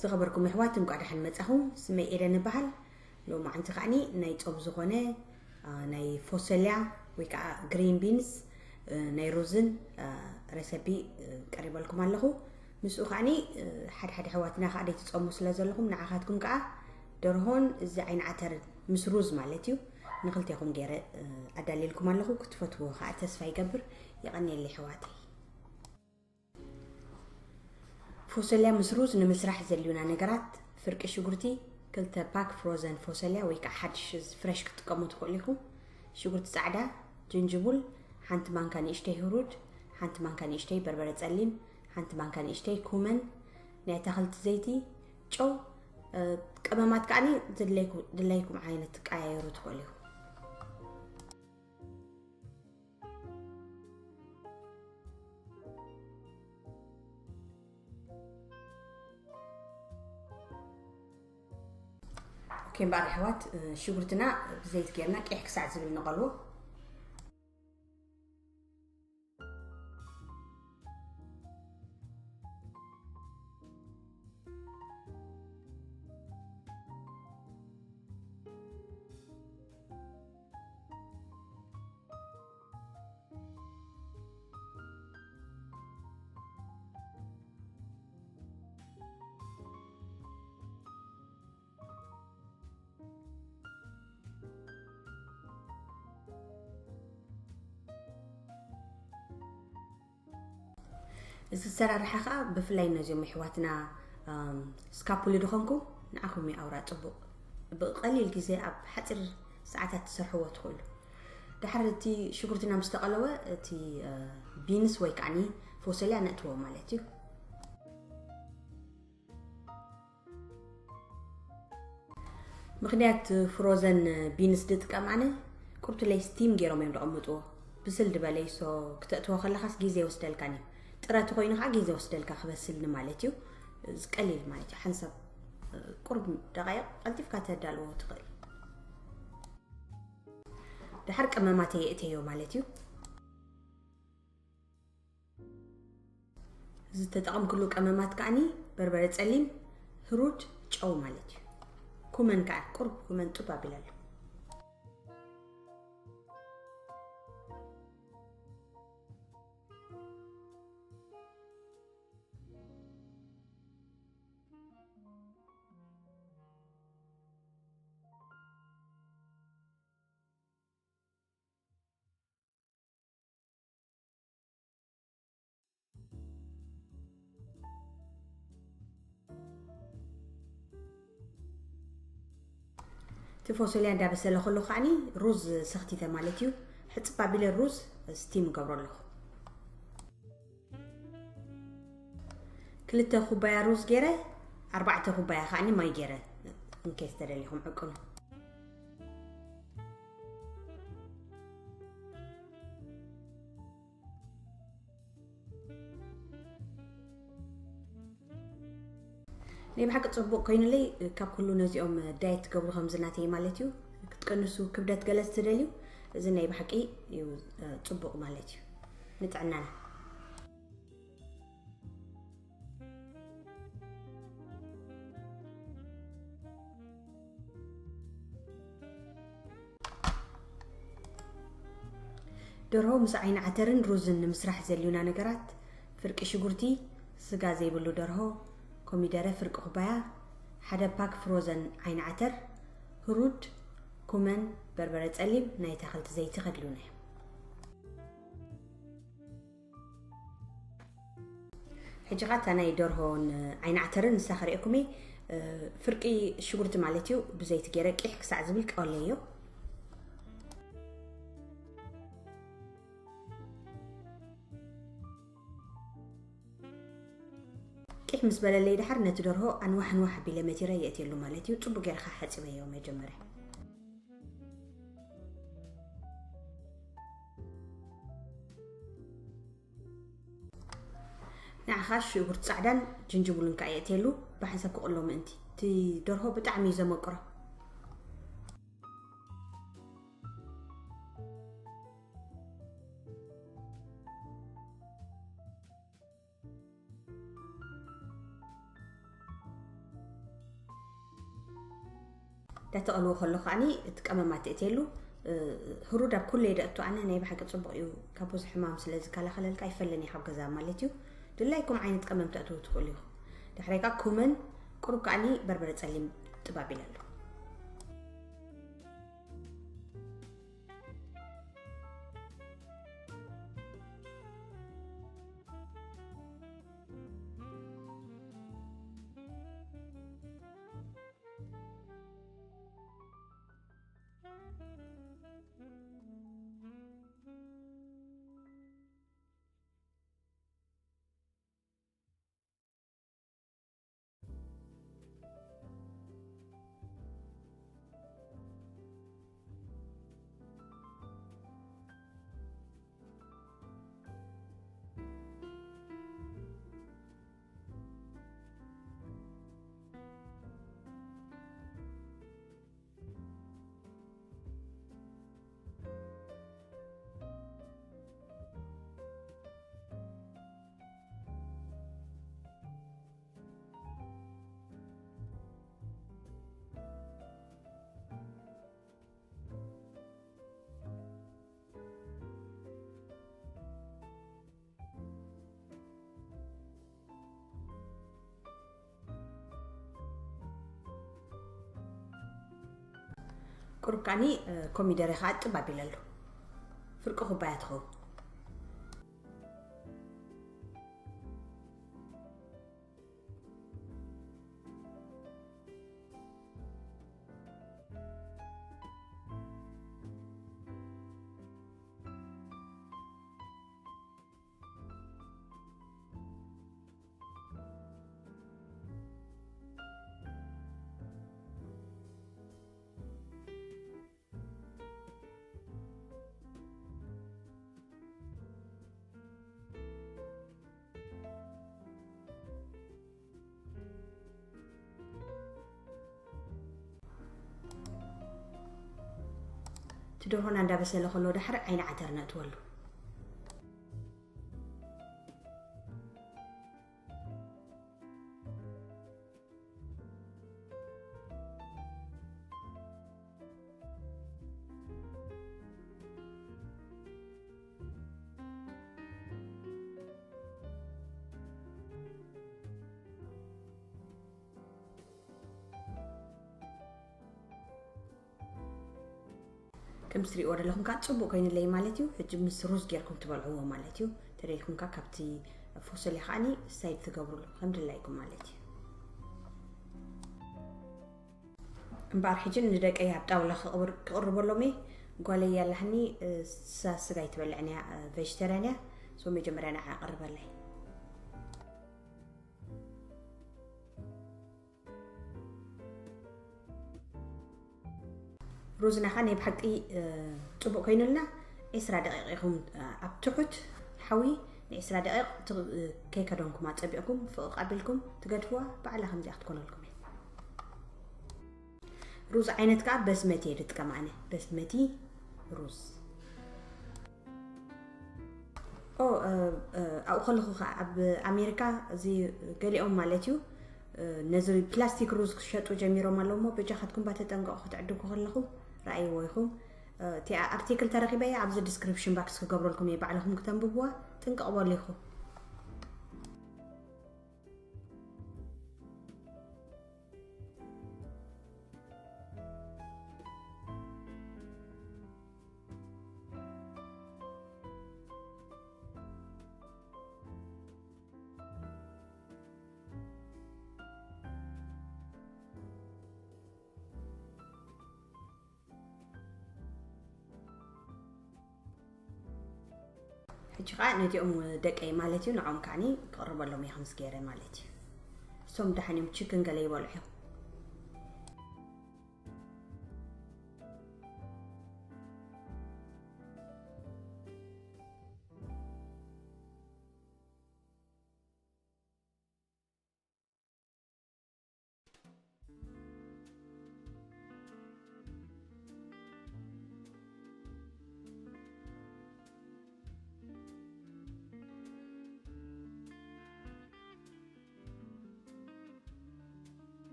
ዝኸበርኩም ኣሕዋት፣ እንቋዕ ደሓን መጻኹም። ስመይ ኤደን እበሃል። ሎማዓንቲ ከዓኒ ናይ ጾም ዝኾነ፣ አ፣ ናይ ፎሰልያ ወይ ከዓ ግሪን ቢንስ፣ እ፣ ናይ ሩዝን፣ እ፣ ረሰፒ፣ እ፣ ቀሪበልኩም ኣለኹ። ምስኡ ከዓኒ፣ እ፣ ሓደ ሓደ ኣሕዋትና ከዓ ደይትጸሙ ስለ ዘለኹም፣ ንዓኻትኩም ከዓ ደርሆን እዚ ዓይኒ ዓተርን ምስ ሩዝ ማለት እዩ፣ ንኽልቴኹም ገይረ፣ እ፣ ኣዳልየልኩም ኣለኹ። ክትፈትዎ ከዓ ተስፋ ይገብር። የቐንየለይ ኣሕዋተይ። ፎሰልያ ምስ ሩዝ ንምስራሕ ዘድልዩና ነገራት፣ ፍርቂ ሽጉርቲ፣ ክልተ ፓክ ፍሮዘን ፎሰልያ ወይ ከዓ ሓድሽ ፍረሽ ክትጥቀሙ ትኽእሉ ኢኹም። ሽጉርቲ ጻዕዳ፣ ጅንጅቡል፣ ሓንቲ ማንካ ንእሽተይ ህሩድ፣ ሓንቲ ማንካ ንእሽተይ በርበረ ጸሊም፣ ሓንቲ ማንካ ንእሽተይ ኩመን፣ ናይ ኣታኽልቲ ዘይቲ፣ ጨው፣ እ፣ ቀመማት ከዓኒ ድለይኩ-፣ ድለይኩም ዓይነት ቀያየሩ ትኽእሉ ኢኹም። ኦኬ፣ እምበኣር ኣሕዋት፣ እ፣ ሽጉርትና ብዘይቲ ጌርና ቂሕ ክሳዕ ዝብል ንቐልዎ። እዚ ኣሰራርሓ ኸኣ ብፍላይ ነዚኦም ኣሕዋትና፣ ኣም፣ ስካፑሊ ድኾንኩም ንዓኹም እዩ ኣውራ ጽቡቕ። ብቐሊል ግዜ ኣብ ሓጺር ሰዓታት ትሰርሕዎ ትኽእሉ። ድሓር እቲ ሽጉርትና ምስ ተቐለወ እቲ፣ እ፣ ቢንስ ወይ ከዓኒ ፎሰልያ ነእትዎ ማለት እዩ። ምኽንያት ፍሮዘን ቢንስ ድጥቀም ኣነ፣ ቁርብትለይ ስቲም ገይሮም እዮም ዘቐምጥዎ። ብስል ዝበለ እዩ፣ ሶ ክተእትዎ ከለኻስ ግዜ ይወስደልካን እዩ። ጥረ ተኾይኑ ከዓ ግዜ ይወስደልካ ክበስል ንማለት እዩ። እዚ ቀሊል ማለት እዩ። ሓንሳብ ቁሩብ ደቃይቕ ቀልጢፍካ ተዳልዎ ትኽእል። ድሓር ቀመማተይ የእተዮ ማለት እዩ። ዝተጠቐምኩሉ ቀመማት ከዓኒ በርበረ ጸሊም፣ ህሩድ፣ ጨው ማለት እዩ። ኩመን ከዓ ቁሩብ ኩመን ጡብ ኣቢለ ኣለኹ። እቲ ፎሶልያ እንዳበሰለ ከሎ ከዓኒ ሩዝ ሰኽቲተ ማለት እዩ። ሕጽብ ኣቢለ ሩዝ ስቲም ገብሮ ኣለኹ። ክልተ ኩባያ ሩዝ ገይረ፣ ኣርባዕተ ኩባያ ከዓኒ ማይ ገይረ፣ እንኬስ ተደሊኹም ዕቅኑ። ናይ ብሓቂ ጽቡቕ ኮይኑለይ። ካብ ኩሉ ነዚኦም ዳየት ትገብሩ ከምዚ ናተይ ማለት እዩ፣ ክትቀንሱ ክብደት ገለ ትደልዩ፣ እዚ ናይ ብሓቂ እዩ ጽቡቕ ማለት እዩ ንጥዕናና። ደርሆ ምስ ዓይኒ ዓተርን ሩዝን ንምስራሕ ዘድልዩና ነገራት፣ ፍርቂ ሽጉርቲ፣ ስጋ ዘይብሉ ደርሆ፣ ኮሚደረ ፍርቂ ኩባያ፣ ሓደ ፓክ ፍሮዘን ዓይኒ ዓተር፣ ህሩድ፣ ኩመን፣ በርበረ ጸሊም፣ ናይ ኣታኽልቲ ዘይቲ ከድልዩና እዮም። ሕጂ ኸኣ እታ ናይ ደርሆን ዓይኒ ዓተርን ንሳ ከርእየኩም እየ። ፍርቂ ሽጉርቲ ማለት እዩ፣ ብዘይቲ ገይረ ቂሕ ክሳዕ ዝብል ቀለዮ። ቂሕ ምስ በለለይ ድሓር ነቲ ደርሆ ኣንዋሕ ኣንዋሕ ኣቢለ መቲረ የእትየሉ ማለት እዩ። ጽቡቕ ገይረ ኸኣ ሓጺበዮ መጀመርያ። ንዓኻ ሽጉርቲ ጻዕዳን ጅንጅብሉን ከኣ የእትየሉ፣ ብሓንሳብ ክቕሎ ምእንቲ። እቲ ደርሆ ብጣዕሚ እዩ ዘመቅሮ። ዳተቐልዎ ከሎ ከዓኒ እቲ ቀመማት እትየሉ። ህሩድ ኣብ ኩለ የደእቱ ኣነ ናይ ብሓቂ ጽቡቕ እዩ። ካብ ብዙሕ ሕማም ስለ ዝከላኸለልካ ይፈለኒ ካብ ገዛ ማለት እዩ። ድላይኩም ዓይነት ቀመም ተእትዉ ትኽእሉ ኢኹ። ድሕረይ ከዓ ኩመን፣ ቁሩብ ከዓኒ በርበረ ጸሊም ጥባብ ኢለሉ። ቁሩብ ከዓኒ ኮሚደረ ከዓ ጥብ ኣቢለሉ። ፍርቂ ኩባያ ትኸውን። እቲ ደርሆና እንዳበሰለ ከሎ ድሓር ዓይኒ ዓተር ነእትወሉ። ከም ትሪእዎ ዘለኹም ከዓ ፅቡቅ ኮይኑለይ ማለት እዩ። ሕጂ ምስ ሩዝ ጌርኩም ትበልዕዎ ማለት እዩ። ተደሊኩም ከዓ ካብቲ ፎሶልያ ከዓኒ ሳይድ ትገብሩሉ ከም ድላይኩም ማለት እዩ። እምበኣር ሕጂ ንደቀይ ኣብ ጣውላ ክቕብር- ክቕርበሎም እየ። ጓለይ ያላህኒ እሳ ስጋ ኣይትበልዕን እያ፣ ቬጅተርያን እያ። ሶ መጀመርያ ንዓ ኣቕርበለይ። ሩዝና ኸ ናይ ብሓቂ ፅቡቅ ኮይኑልና። ዒስራ ደቂቅ ኢኹም ኣብ ትሑት ሓዊ ንዒስራ ደቂቅ ከይከደንኩም ኣፀቢቕኩም ፍቕቕ ኣቢልኩም ትገድፍዋ። ባዕላ ከምዚኣ ክትኮነልኩም እየ። ሩዝ ዓይነት ከዓ በስመቲ እየ ዝጥቀም ኣነ። በስመቲ ሩዝ። ኦ ኣብኡ ከለኹ ከዓ ኣብ ኣሜሪካ እዚ ገሊኦም ማለት እዩ ነዚ ፕላስቲክ ሩዝ ክሸጡ ጀሚሮም ኣለዉ እሞ በጃኻትኩም ባ ተጠንቀቑ ክትዕድጉ ከለኹ ረኣይዎ ኢኹም። እቲ ኣርቲክል ተረኺበያ ኣብዚ ዲስክሪፕሽን ባክስ ክገብረልኩም እየ ባዕልኹም ክተንብብዋ። ጥንቅቕ በሉ ኢኹም። ሕጂ ከዓ ነዚኦም ደቀይ ማለት እዩ ንዖም ከዓኒ ክቕርበሎም እየ ከምዚ ገይረ ማለት እዩ። እሶም ደሓን እዮም ችክን ገለ ይበልዑ እዮም።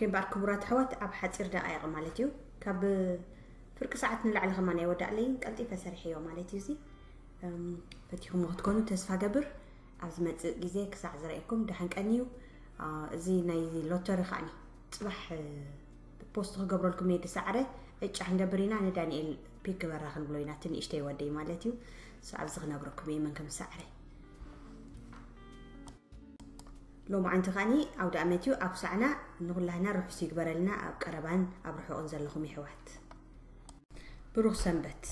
እምበኣር ክቡራት ኣሕዋት፣ ኣብ ሓፂር ደቃይቕ ማለት እዩ፣ ካብ ፍርቂ ሰዓት ንላዕሊ ከማን ኣይወዳእለይን፣ ቀልጢፈ ሰሪሐዮ ማለት እዩ። እዚ እም፣ ፈቲኹሞ ክትኮኑ ተስፋ ገብር። ኣብ ዝመፅእ ግዜ ክሳዕ ዝረኤኩም ደሓን ቀንዩ። አ፣ እዚ ናይ ሎተሪ ከዓኒ ፅባሕ እ፣ ፖስት ክገብረልኩም እየ። ዝሰዓረ ዕጫ ክንገብር ኢና። ንዳንኤል ፒክ ግበራ ክንብሎ ኢና፣ እቲ ንእሽተይ ወደይ ማለት እዩ። So ኣብዚ ክነግረኩም እየ መን ከም ዝሰዓረ። ሎማዓንቲ ከዓኒ ኣውደ ኣመት እዩ። ኣብ ሳዕና ንኹላህና ርሑስ ይግበረልና፣ ኣብ ቀረባን ኣብ ርሑቕን ዘለኹም የሕዋት። ብሩኽ ሰንበት።